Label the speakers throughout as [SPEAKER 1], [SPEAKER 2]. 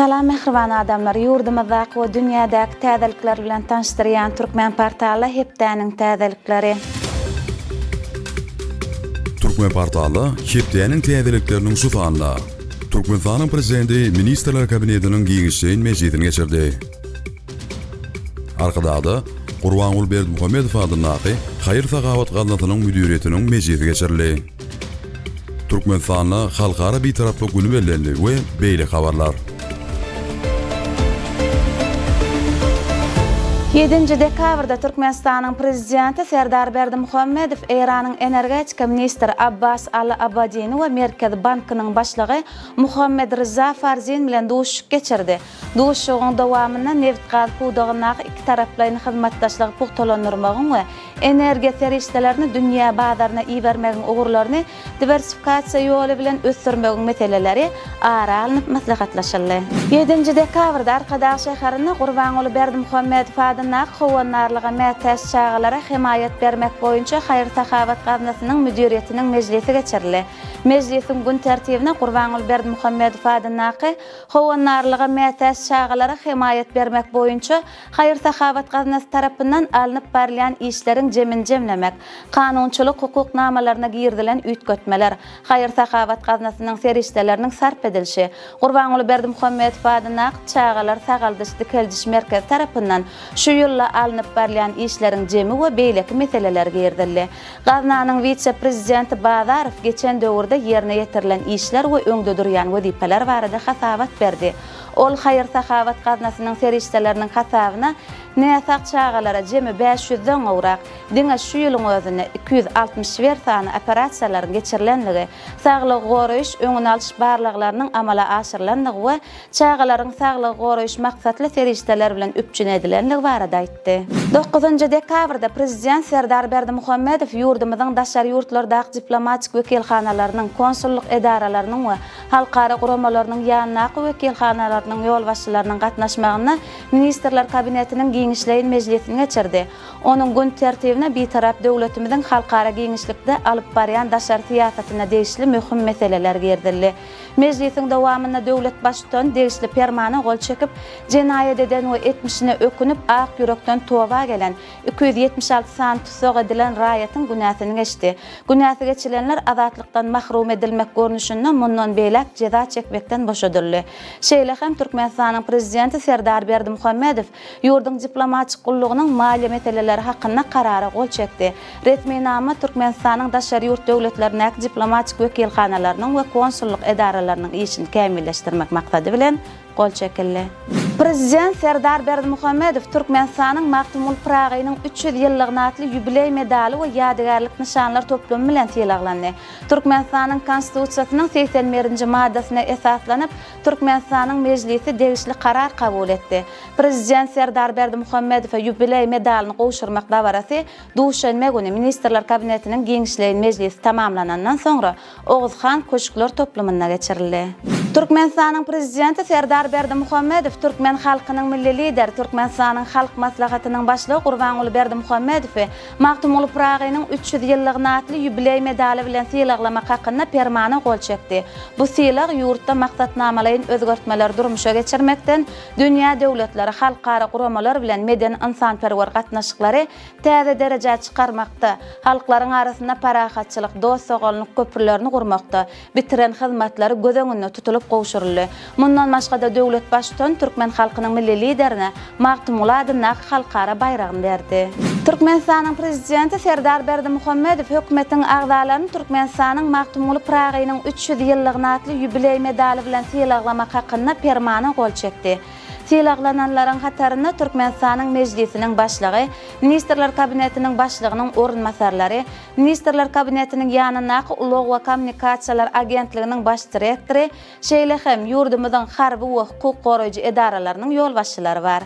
[SPEAKER 1] Salam mähriban adamlar! Ýurdumyzdaky we dünýädäki täzelikler bilen tanyşdyrýan Türkmenportala hepdäniň täzelikleri.
[SPEAKER 2] Türkmenportalda hepdäniň täzelikleriniň şu sanynda Türkmenistanyň Prezidenti Ministrler Kabinetiniň giňişleýin mejlisini geçirdi. Arkadagda Gurbanguly Berdimuhamedow adyndaky Haýyr-sahawat gaznasynyň müdiriýetiniň mejlisi geçirildi. Türkmenistanda Halkara Bitaraplyk güni bellendi we beýleki habarlar.
[SPEAKER 1] Ýedinji dekabrda Türkmenistanyň Prezidenti Serdar Berdimuhamedow Eýranyň energetika ministri Abbas Aly Abadini we Merkezi bankynyň başlygy Muhammed Ryza Farzin bilen duşuşyk geçirdi. Duşuşygyň dowamynda nebit-gaz pudagyndaky ikitaraplaýyn hyzmatdaşlygy pugtalandyrmagyň we energiýa serişdelerini dünýä bazaryna ibermegiň ugurlaryny diwersifikasiýa ýoly bilen ösdürmegiň meseleleri ara alnyp maslahatlaşyldy. Ýedinji dekabrda Arkadag şäherinde Gurbanguly Berdimuhamedow adyndaky Howandarlyga mätäç çagalara hemaýat bermek boýunça haýyr-sahawat gaznasynyň müdiriýetiniň mejlisi geçirildi. Mejlisiň gün tertibine Gurbanguly Berdimuhamedow adyndaky Howandarlyga mätäç çagalara hemaýat bermek boýunça haýyr-sahawat gaznasy tarapyndan alnyp barylýan işleriň jemini jemlemek, kanunçylyk-hukuk namalaryna girizilen üýtgetmeler, haýyr-sahawat gaznasynyň serişdeleriniň sarp edilişi, Gurbanguly Berdimuhamedow adyndaky Çagalar sagaldyş-dikeldiş merkezi tarapyndan şu ýylda alnyp barylýan işleriň jemi we beýleki meseleler girizildi. Gaznanyň wise-prezidenti Bazarow geçen döwürde ýerine ýetirilen işler we öňde durýan wezipeler barada hasabat berdi. Ol haýyr-sahawat gaznasynyň serişdeleriniň hasabyna näsag çagalara jemi 500 ýüzden gowrak, diňe şu ýylyň özünde 261 sany operasiýalaryň geçirilenligi, saglygy goraýyş, öňüni alyş barlaglarynyň amala aşyrylandygy we çagalaryň saglygy goraýyş maksatly serişdeler bilen üpjün edilenligi barada aýtdy. Dokuzynjy dekabrda Prezident Serdar Berdimuhamedow ýurdumyzyň daşary ýurtlardaky diplomatik wekilhanalarynyň, konsullyk edaralarynyň we halkara guramalarynyň ýanyndaky wekilhanalarynyň ýolbaşçylarynyň gatnaşmagynda Ministrler Kabinetiniň giňişleýin mejlisini geçirdi. Onuň gün tertibine Bitarap döwletimiziň halkara giňişlikde alyp barýan daşary syýasatyna degişli möhüm meseleler girizildi. Mejlisiň dowamynda döwlet Baştutany degişli Permana gol çekip, jenaýat eden we etmişine ökünip, ak ýürekden toba gelen 276 sany tussag edilen raýatyň günäsini geçdi. Günäsi geçilenler azatlykdan mahrum edilmek görnüşinde mundan beýläk jeza çekmekden boşadyldy. Şeýle hem Türkmenistanyň Prezidenti Serdar Berdimuhamedow ýurduň diplomatik gullugynyň maliýe meseleleri hakynda Karara gol çekdi. Resminama Türkmenistanyň daşary ýurt döwletlerindäki diplomatik wekilhanalarynyň we konsullyk edaralarynyň işini kämilleşdirmek maksady bilen gol çekildi. Prezident Serdar Berdimuhamedow Türkmenistanyň Magtymguly Pyragynyň 300 ýyllygyna atly ýubileý medaly we ýadygärlik nyşanlar toplumy bilen sylaglandy. Türkmenistanyň Konstitusiýasynyň 81-nji maddasyna esaslanyp, Türkmenistanyň Mejlisi degişli karar kabul etdi. Prezident Serdar Berdimuhamedowa ýubileý medalyny gowşurmak dabarasy duşenbe güni Ministrler Kabinetiniň giňişleýin mejlisi tamamlanandan soňra Oguzhan köşkler toplumynda geçirildi. Türkmenistanyň Prezidenti Serdar Berdimuhamedow türkmen halkynyň Milli Lideri, Türkmenistanyň Halk Maslahatynyň Başlygy Gurbanguly Berdimuhamedowy Magtymguly Pyragynyň 300 ýyllygyna atly ýubileý medaly bilen sylaglamak hakynda Permana gol çekdi. Bu sylag ýurtda maksatnamalaýyn özgertmeleri durmuşa geçirmekden, dünýä döwletleri, halkara guramalar bilen medeni-ynsanperwer gatnaşyklary täze derejä çykarmakda, halklaryň arasynda parahatçylyk, dost-doganlyk köprülerini gurmakda bitiren hyzmatlary göz öňünde tutulyp gowşuryldy. Mundan başga-da döwlet Baştutany türkmen halkynyň Milli Liderine Magtymguly adyndaky halkara baýragyny berdi. Türkmenistanyň Prezidenti Serdar Berdimuhamedow Hökümetiň agzalaryny Türkmenistanyň Magtymguly Pyragynyň 300 ýyllygyna atly ýubileý medaly bilen sylaglamak hakynda Permana gol çekdi. Sylaglananlaryň hatarynda Türkmenistanyň Mejlisiniň Başlygy, Ministrler Kabinetiniň Başlygynyň orunbasarlary, Ministrler Kabinetiniň ýanyndaky Ulag we kommunikasiýalar agentliginiň baş direktory, şeýle hem ýurdumyzyň harby we hukuk goraýjy edaralarynyň ýolbaşçylary bar.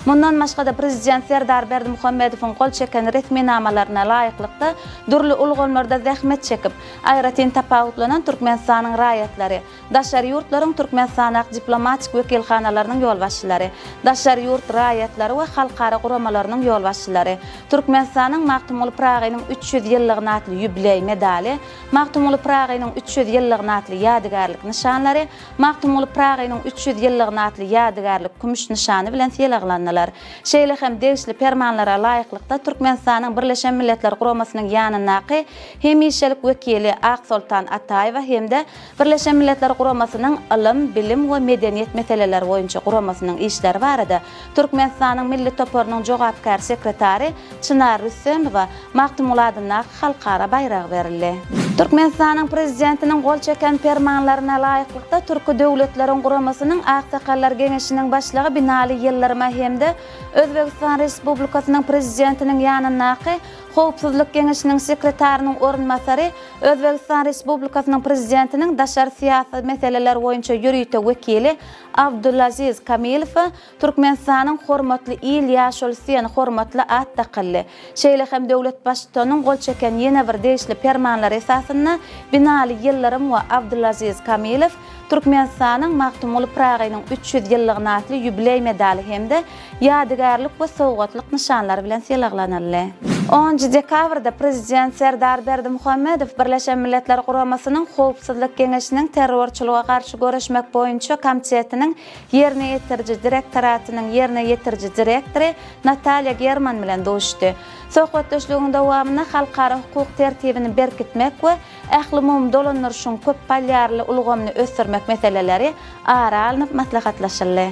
[SPEAKER 1] Mundan başga-da, Prezident Serdar Berdimuhamedowyň gol çeken resminamalaryna laýyklykda, dürli ulgamlarda zähmet çekip, aýratyn tapawutlanan Türkmenistanyň raýatlary, daşary ýurtlaryň Türkmenistandaky diplomatik wekilhanalarynyň ýolbaşçylary, daşary ýurt raýatlary we halkara guramalarynyň ýolbaşçylary, Türkmenistanyň Magtymguly Pyragynyň 300 ýyllygyna atly ýubileý medaly, Magtymguly Pyragynyň 300 ýyllygyna atly ýadygärlik nyşanlary, Magtymguly Pyragynyň 300 ýyllygyna atly ýadygärlik kümüş nyşany bilen sylaglandylar. Şeýle hem degişli permanlara laýyklykda Türkmenistanyň Birleşen Milletler Guramasynyň ýanyndaky hemişelik wekili Aksoltan Ataýewa hem-de Birleşen Milletler Guramasynyň Ylym, bilim we medeniýet meseleleri boýunça guramasynyň işleri barada Türkmenistanyň milli toparynyň jogapkär sekretary Çynar Rüstemowa Magtymguly adyndaky halkara baýragy berildi. Türkmenistanyň Prezidentiniň gol çeken Permanlaryna laýyklykda Türki Döwletleriň Guramasynyň Aksakallar Geňeşiniň Başlygy Binali Ýyldyryma hem-de Özbegistan Respublikasynyň Prezidentiniň ýanyndaky Howpsuzlyk Geňeşiniň sekretarynyň orunbasary, Özbegistan Respublikasynyň Prezidentiniň daşary syýasy meseleler boýunça ýörite wekili Abdulaziz Kamilowa Türkmenistanyň Hormatly il ýaşulusy diýen hormatly at dakyldy. Şeýle hem döwlet Baştutanyň gol çeken ýene bir degişli Permanlary esasynda Binali Ýyldyrym we Abdulaziz Kamilow Türkmenistanyň Magtymguly Pyragynyň 300 ýyllygyna atly ýubileý medaly hem-de ýadygärlik we sowgatlyk nyşanlary bilen sylaglanyldy. Onunjy dekabrda Prezident Serdar Berdimuhamedow Birleşen Milletler Guramasynyň Howpsuzlyk Geňeşiniň Terrorçylyga garşy göreşmek boýunça komitetiniň Ýerine ýetiriji direktoratynyň ýerine ýetiriji direktory Natalýa German bilen duşuşdy. Söhbetdeşligiň dowamynda halkara hukuk tertibini berkitmek we ählumumy dolandyryşyň köp polýarly ulgamyny ösdürmek meseleleri ara alnyp maslahatlaşyldy.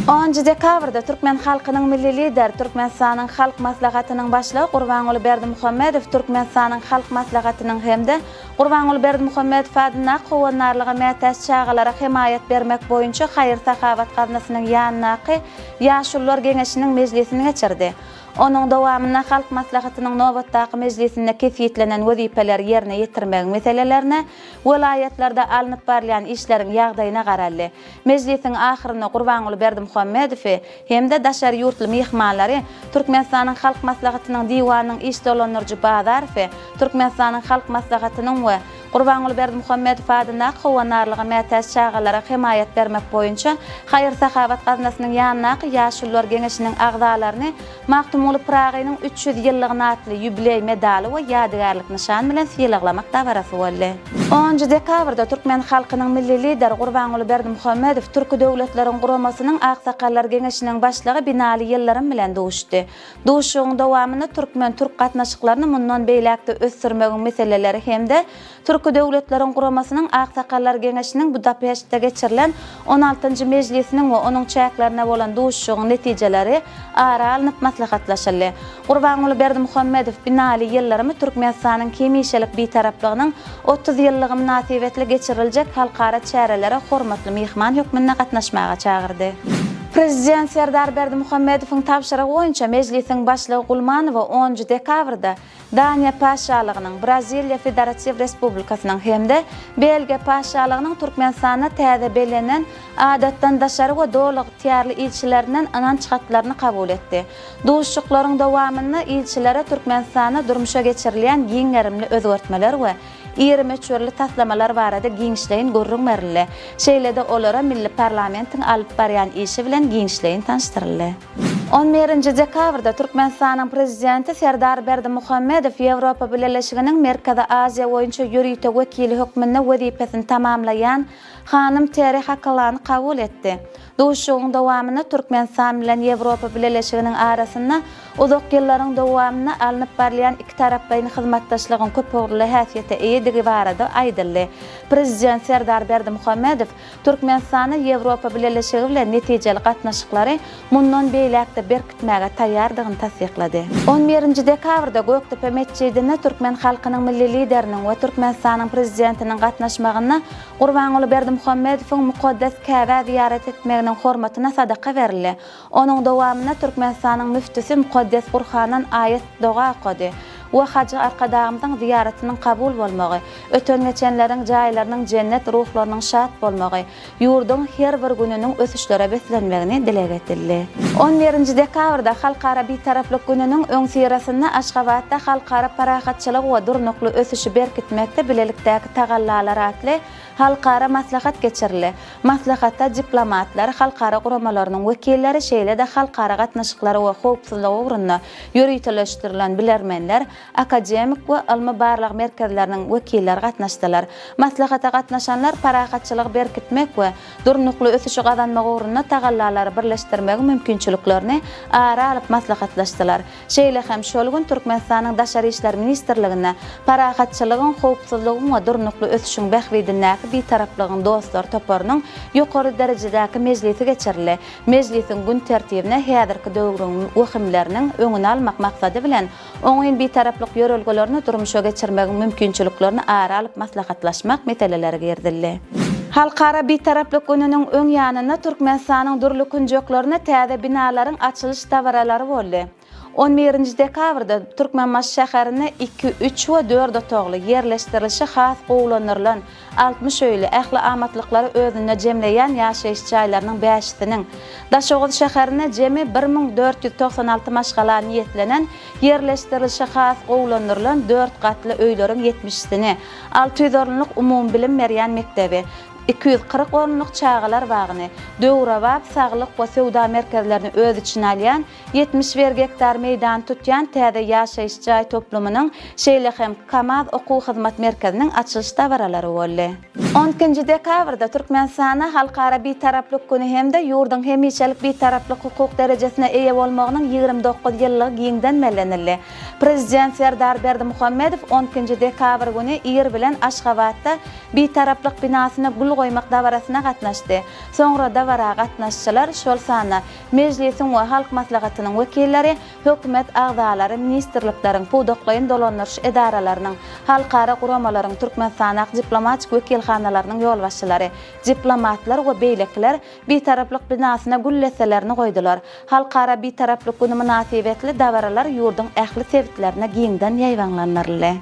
[SPEAKER 1] Onunjy dekabrda türkmen halkynyň Milli Lideri, Türkmenistanyň Halk Maslahatynyň Başlygy Gurbanguly Berdimuhamedow Türkmenistanyň Halk Maslahatynyň hem-de Gurbanguly Berdimuhamedow adyndaky Howandarlyga mätäç çagalara hemaýat bermek boýunça haýyr-sahawat gaznasynyň ýanyndaky Ýaşulular geňeşiniň mejlisini geçirdi. Onuň dowamynda Halk Maslahatynyň nobatdaky mejlisinde kesgitlenen wezipeleri ýerine ýetirmegiň meselelerine, welaýatlarda alnyp barylýan işleriň ýagdaýyna garaldy. Mejlisiň ahyrynda Gurbanguly Berdimuhamedowy hem-de daşary ýurtly myhmanlary Türkmenistanyň Halk Maslahatynyň Diwanynyň iş dolandyryjy Bazarowy, Türkmenistanyň Halk Maslahatynyň we Gurbanguly Berdimuhamedow adyndaky Howandarlyga mätäç çagalara hemaýat bermek boýunça haýyr-sahawat gaznasynyň ýanyndaky Ýaşulular geňeşiniň agzalaryny Magtymguly Pyragynyň 300 ýyllygyna atly ýubileý medaly we ýadygärlik nyşan bilen sylaglamak dabarasy boldy. Onunjy dekabrda türkmen halkynyň Milli Lideri Gurbanguly Berdimuhamedow Türki Döwletleriň Guramasynyň Aksakallar geňeşiniň başlygy Binali Ýyldyrym bilen duşuşdy. Duşuşygyň dowamynda türkmen-türk gatnaşyklaryny mundan beýläk-de ösdürmegiň meseleleri hem-de Türki Döwletleriň Guramasynyň Aksakallar Geňeşiniň Budapeştde geçirilen on altynjy mejlisiniň we onuň çäklerinde bolan duşuşygyň netijeleri ara alnyp maslahatlaşyldy. Gurbanguly Berdimuhamedow Binali Ýyldyrymy Türkmenistanyň hemişelik Bitaraplygynyň 30 ýyllygy mynasybetli geçiriljek halkara çärelere hormatly myhman hökmünde gatnaşmaga çagyrdy. Prezident Serdar Berdimuhamedowyň tabşyrygy boýunça Mejlisiň Başlygy Gulmanowa onunjy dekabrda Daniýa Patyşalygynyň, Braziliýa Federatiw Respublikasynyň hem-de Belgiýa Patyşalygynyň Türkmenistanda täze bellenen Adatdan daşary we Doly ygtyýarly ilçilerinden ynanç hatlaryny kabul etdi. Duşuşyklaryň dowamynda ilçilere Türkmenistanda durmuşa geçirilýän giň gerimli özgertmeler we iri möçberli taslamalar barada giňişleýin gürrüň berildi. Şeýle-de olara milli parlamentiň alyp barýan işi bilen giňişleýin tanyşdyryldy. On birinji dekabrda Türkmenistanyň Prezidenti Serdar Berdimuhamedow Ýewropa Bileleşiginiň Merkezi Aziýa boýunça ýörite wekili hökmünde wezipesini tamamlaýan hanym Terri Hakalany kabul etdi. Duşuşygyň dowamynda Türkmenistan bilen Ýewropa Bileleşiginiň arasynda uzak ýyllaryň dowamynda alnyp barylýan ikitaraplaýyn hyzmatdaşlygyň köpugurly häsiýete eýedigi barada aýdyldy. Prezident Serdar Berdimuhamedow Türkmenistana Ýewropa Bileleşigi bilen netijeli gatnaşyklary mundan beýläk-de berkitmäge taýýardygyny tassyklady. On birinji dekabrda Gökdepe metjidinde türkmen halkynyň Milli Lideriniň we Türkmenistanyň Prezidentiniň gatnaşmagynda Gurbanguly Berdimuhamedowyň mukaddes Käbä zyýarat etmeginiň hormatyna sadaka berildi. Onuň dowamynda Türkmenistanyň müftüsi mukaddes Gurhandan aýat-doga okady. we Hajy Arkadagymyzyň zyýaratynyň kabul bolmagy, öten-geçenleriň jaýlarynyň jennet, ruhlarynyň şat bolmagy, ýurduň her bir gününiň ösüşlere beslenmegini dileg edildi. On birinji dekabrda Halkara Bitaraplyk gününiň öňüsyrasynda Aşgabatda Halkara parahatçylygy we durnukly ösüşi berkitmekde bilelikdäki tagallalar atly halkara maslahat geçirildi. Maslahata diplomatlar, halkara guramalarynyň wekilleri, şeýle-de halkara gatnaşyklary we howpsuzlygy ugrunda ýöriteleşdirilen bilermenler, akademik we ylmy-barlag merkezleriniň wekilleri gatnaşdylar. Maslahata gatnaşanlar parahatçylygy berkitmek we durnukly ösüşi gazanmak ugrunda tagallalary birleşdirmegiň mümkinçiliklerini ara alyp maslahatlaşdylar. Şeýle hem şol gün Türkmenistanyň Daşary işler ministrliginde Parahatçylygyň, howpsuzlygyň we durnukly ösüşiň bähbidindäki Bitaraplygyň dostlary toparynyň ýokary derejedäki mejlisi geçirildi. Mejlisiň gün tertibine häzirki döwrüň wehimleriniň öňüni almak maksady bilen oňyn Bitaraplyk ýörelgelerini durmuşa geçirmegiň mümkinçiliklerini ara alyp maslahatlaşmak meseleleri girizildi. Halkara Bitaraplyk gününiň öň ýanynda Türkmenistanyň dürli künjeklerinde täze binalaryň açylyş dabaralary boldy. On birinji dekabrda Türkmenbaşy şäherinde iki, üç we dört otagly, ýerleşdirilişi has gowulandyrylan, 60 öýli, ähli amatlyklary özünde jemleýän ýaşaýyş jaýlarynyň bäşisiniň, Daşoguz şäherinde jemi 1496 maşgala niýetlenen, ýerleşdirilişi has gowulandyrylan dört gatly öýleriň ýetmişisini, 600 orunlyk umumybilim berýän mekdebi, 240 orunlyk çagalar bagyny, döwrebap saglyk we söwda merkezlerini öz içine alýan 71 gektar meýdany tutýan täze ýaşaýyş jaý toplumynyň, şeýle hem Kamaz okuw hyzmat merkeziniň açylyş dabaralary boldy. On ikinji dekabrda Türkmenistanda Halkara Bitaraplyk güni hem-de ýurduň hemişelik Bitaraplyk hukuk derejesine eýe bolmagynyň 29 ýyllygy giňden bellenildi. Prezident Serdar Berdimuhamedow on ikinji dekabr güni ir bilen Aşgabatda Bitaraplyk binasyna gül goýmak dabarasyna gatnaşdy. Soňra dabara gatnaşyjylar, şol sanda Mejlisiň we Halk Maslahatynyň wekilleri, hökümet agzalary, ministrlikleriň, pudaklaýyn dolandyryş edaralarynyň, halkara guramalaryň Türkmenistandaky diplomatik wekilhanalarynyň ýolbaşçylary, diplomatlar we beýlekiler Bitaraplyk binasyna gül desselerini goýdular. Halkara Bitaraplyk güni mynasybetli dabaralar ýurduň ähli sebitlerinde giňden ýaýbaňlandyryldy.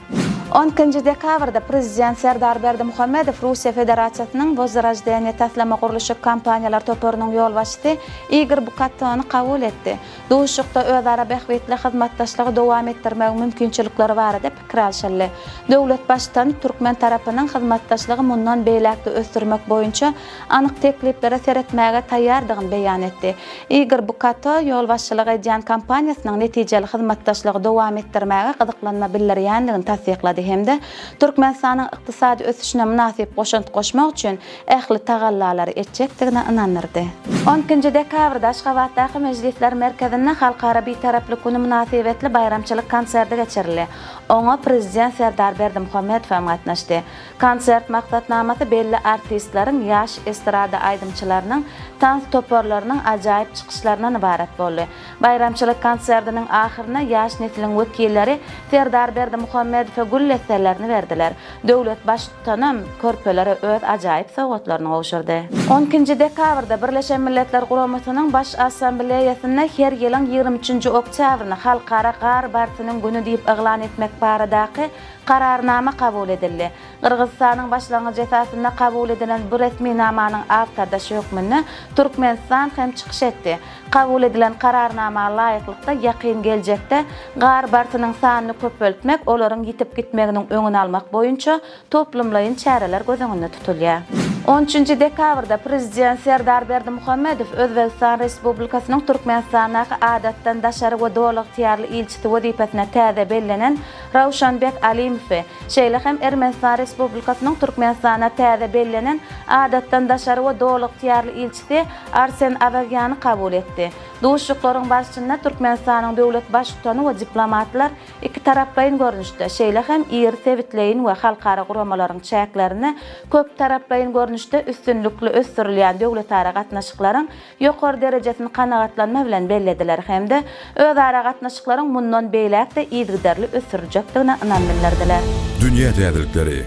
[SPEAKER 1] On ikinji dekabrda Prezident Serdar Berdimuhamedow Russiýa Federasiýasynyň Wozroždeniýe taslama gurluşyk kompaniýalar toparynyň ýolbaşçysy Igor Bukatony kabul etdi. Duşuşykda özara bähbitli hyzmatdaşlygy dowam etdirmegiň mümkinçilikleri barada pikir alşyldy. Döwlet Baştutany türkmen tarapynyň hyzmatdaşlygy mundan beýläk-de ösdürmek boýunça anyk tekliplere seretmäge taýýardygyny beýan etdi. Igor Bukato ýolbaşçylyk edýän kompaniýasynyň netijeli hyzmatdaşlygy dowam etdirmäge gyzyklanma bildirýändigini tassyklady hem-de Türkmenistanyň ykdysady ösüşine mynasyp goşant goşmak üçin ähli tagallalary etjekdigine ynandyrdy. On ikinji dekabrda Aşgabatdaky Mejlisler merkezinde Halkara Bitaraplyk güni mynasybetli baýramçylyk konserti geçirildi. Oňa Prezident Serdar Berdimuhamedow hem gatnaşdy. Konsert maksatnamasy belli artistleriň, ýaş estrada aýdymçylarynyň, tans toparlarynyň ajaýyp çykyşlaryndan ybarat boldy. Baýramçylyk konsertiniň ahyrynda ýaş nesliň wekilleri Serdar Berdimuhamedowa gül desselerini berdiler. Döwlet Baştutanam körpelere öz ajaýyp sowgatlaryny gowşurdy. On ikinji dekabrda Birleşen Milletler Guramasynyň Baş Assambleýasynda her ýylyň 23 üçünji oktýabryny Halkara gar barsynyň güni diýip yglan etmek baradaky Kararnama kabul edildi. Gyrgyzystanyň başlangyjy esasynda kabul edilen bu resminamanyň awtordaşy hökmünde Türkmenistan hem çykyş etdi. Kabul edilen Kararnama laýyklykda, ýakyn geljekde gar barsynyň sanyny köpeltmek, olaryň ýitip gitmeginiň öňüni almak boýunça toplumlaýyn çäreler göz öňünde tutulýar. On üçünji dekabrda Prezident Serdar Berdimuhamedow Özbegistan Respublikasynyň Türkmenistandaky Adatdan daşary we Doly ygtyýarly ilçisi wezipesine täze bellenen Rawşanbek Alimowy, şeýle hem Ermenistan Respublikasynyň Türkmenistanda täze bellenen Adatdan daşary we Doly ygtyýarly ilçisi Arsen Awagýany kabul etdi. Duşuşyklaryň barşynda Türkmenistanyň döwlet Baştutany we diplomatlar ikitaraplaýyn görnüşde, şeýle hem iri sebitleýin we halkara guramalaryň çäklerinde köptaraplaýyn görnüşde üstünlikli ösdürilýän döwletara gatnaşyklaryň ýokary derejesini kanagatlanma bilen bellediler hem-de özara gatnaşyklaryň mundan beýläk-de yzygiderli ösdüriljekdigine ynam bildirdiler.
[SPEAKER 2] Dünýä täzelikleri.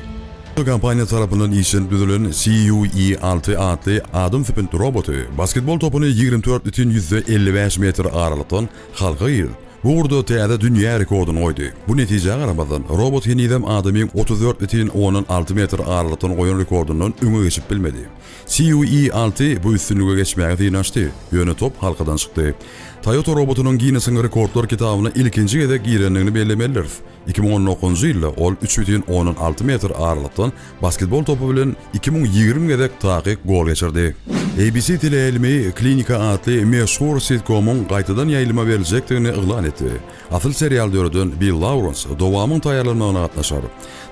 [SPEAKER 2] Kompaniýa tarapyndan işlenip düzülen CUE 6 atly adam sypynt roboty basketbol topuny 24,55 metr aralykdan halka girip. Bu ugurda täze dünýä rekordyny goýdy. Bu netijä garamazdan, robot henizem adamyň 34,6 metr aralykdan goýan rekordyndan öňe geçip bilmedi. CUE 6 bu üstünlige geçmäge synanyşdy, ýöne top halkadan çykdy. Toyota robotynyň Ginnesiň rekordlar kitabyna ilkinji gezek girendigini bellemelidiris. 2019-njy ýylda ol 3,6 metr aralykdan basketbol topy bilen 2020 gezek takyk gol geçirdi. ABC teleýaýlymy Klinika atly meşhur sitkomyň gaýtadan ýaýlyma beriljekdigini yglan etdi. Asyl serialy döreden Bill Lawrens dowamyň taýýarlanmagyna gatnaşar.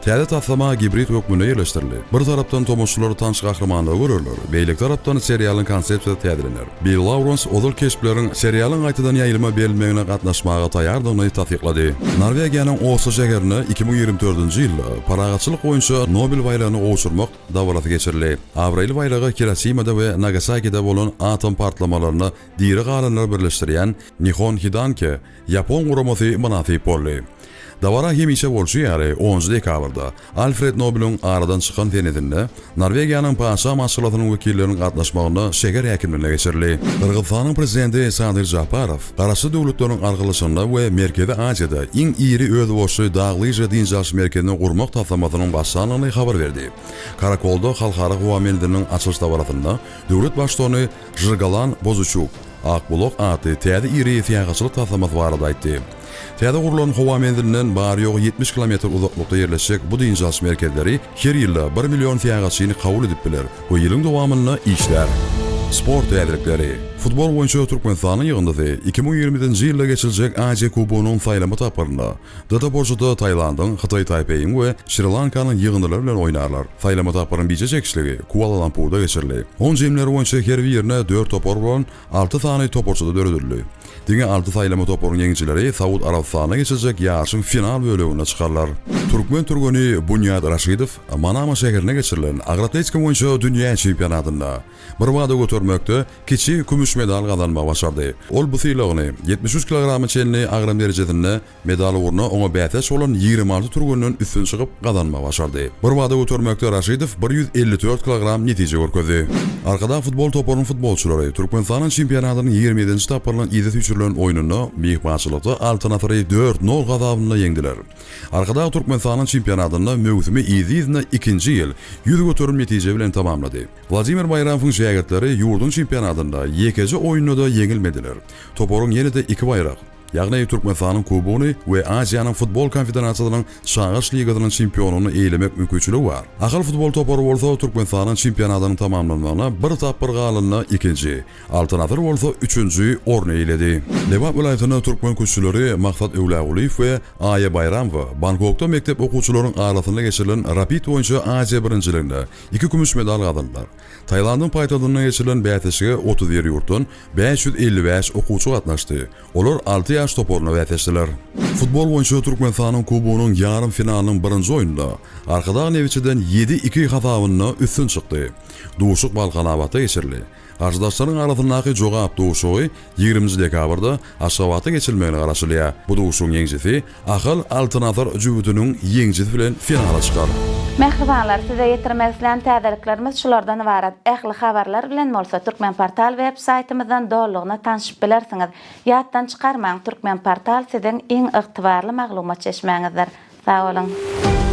[SPEAKER 2] Täze taslama gibrid hökmünde ýerleşdirildi. Bir tarapdan tomaşaçylar tanyş gahrymanlary görerler, beýleki tarapdan serialyň konsepsiýasy täzelener. Bill Lawrens ozal keşpleriň serialyň gaýtadan ýaýlyma berilmegine gatnaşmaga taýýardygyny tassyklady. Norwegiýanyň Oslo şäherinde 2024-nji ýylda parahatçylyk boýunça Nobel baýragyny gowşurmak dabarasy geçirildi. Abraýly baýraga Hirosimada we Nagasakide bolan atom partlamalarynda diri galanlary birleşdirýän Nihon Hidankyo ýapon guramasy mynasyp boldy. Dabara hemişe bolşy ýaly, onunjy dekabrda, Alfred Nobeliň aradan çykan senesinde, Norwegiýanyň patyşa maşgalasynyň wekilleriniň gatnaşmagynda şäher häkimliginde geçirildi. Gyrgyzystanyň Prezidenti Sadyr Japarow Garaşsyz Döwletleriň Arkalaşygynda we Merkezi Aziýada iň iri özboluşly dag-lyža dynç alyş merkezini gurmak taslamasynyň başlandygyny habar berdi. Karakolda Halkara howa menziliniň açylyş dabarasynda döwlet Baştutany Žyrgalan Bozuçuk, Akbulak atly täze iri syýahatçylyk taslamasy barada aýtdy. Täze gurlan howa menzilinden bary-ýogy 70 kilometr uzaklykda ýerleşjek bu dynç alyş merkezleri her ýylda bir million syýahatçyny kabul edip biler we ýylyň dowamynda işlär. Sport täzelikleri. Futbol boýunça Türkmenistanyň ýygyndysy 2020-nji ýylda geçiriljek Aziýa Kubogynyň saýlama tapgyrynda D toparçada Tailandyň, Hytaý Taýpeýiň we Şri-Lankanyň ýygyndylary bilen oýnarlar. Saýlama tapgyryň bije çekişligi Kuala-Lumpurda geçirildi. On jemleri boýunça her birine dört topar bolan alty sany toparçada döredildi. Diňe alty saýlama toparyň ýeňijileri Saud Arabystanyna geçiriljek ýaryşyň final bölegine çykarlar. Türkmen türgeni Bunýat Raşidow Manama şäherinde geçirilen agyr atletika boýunça dünýä çempionatynda birbada götermekde kiçi kümüş medal gazanmagy başardy. Ol bu sylagyny 73 kilograma çenli agram derejesinde medal ugrunda oňa bäsdeş bolan 26 türgenden üstün çykyp gazanmagy başardy. Birbada götermekde Raşidow 154 kilogram netije görkezdi. Arkadag futbol toparynyň futbolçylary Türkmenistanyň çempionatynyň 27-nji tapgyrynyň yza süýşürilen oýnunda myhmançylykda Altyn Asyry dört nol hasabynda ýeňdiler. Arkadag Türkmenistanyň çempionatynda möwsümi yzly-yzyna ikinji ýyl 100% netije bilen tamamlady. Wladimir Baýramowyň şägirtleri ýurduň çempionatynda ýekeje oýunda-da ýeňilmediler. Toparyň ýene-de iki baýrak, ýagny Türkmenistanyň Kubogyny we Aziýanyň Futbol konfederasiýasynyň Çagyryş ligasynyň çempionyny eýelemek mümkinçiligi bar. Ahal futbol topary bolsa Türkmenistanyň çempionatynyň tamamlanmagyna bir tapgyr galanda ikinji, Altyn Asyr bolsa üçünji orny eýeledi. Lebap welaýatynda türkmen küştçüleri Maksat Öwlägulyýew we Aýa Baýramowa Bangkokda mekdep okuwçylaryň arasynda geçirilen rapid boýunça Aziýa birinjiliginde Iki kümüş medal gazandylar. Tailandyň paýtagtynda geçirilen bäsleşige 31 ýurtdan 555 okuwçy gatnaşdy. Olar alty ýaş toparyna bäsleşdiler. Futbol boýunça Türkmenistanyň Kubogynyň ýarym finalynyň birinji oýnunda Arkadag Nebitçiden ýedi, iki hasabynda üstün çykdy. Duşuşyk Balkanabatda geçirildi. Garşydaşlaryň arasyndaky jogap duşuşygy ýigriminji dekabrda Aşgabatda geçirilmegine garaşylýar. Bu duşuşygyň ýeňijisi Ahal, Altyn Asyr jübütiniň ýeňijisi bilen finala çykar.
[SPEAKER 1] Mähribanlar, size ýetirmek islän täzeliklerimiz şulardan ybarat. Ähli habarlar bilen bolsa Türkmenportal web saýtymyzdan dolulygyna tanşyp bilersiňiz. Ýatdan çykarmaň, Türkmenportal siziň iň ygtybarly maglumat çeşmäňizdir. Sag boluň!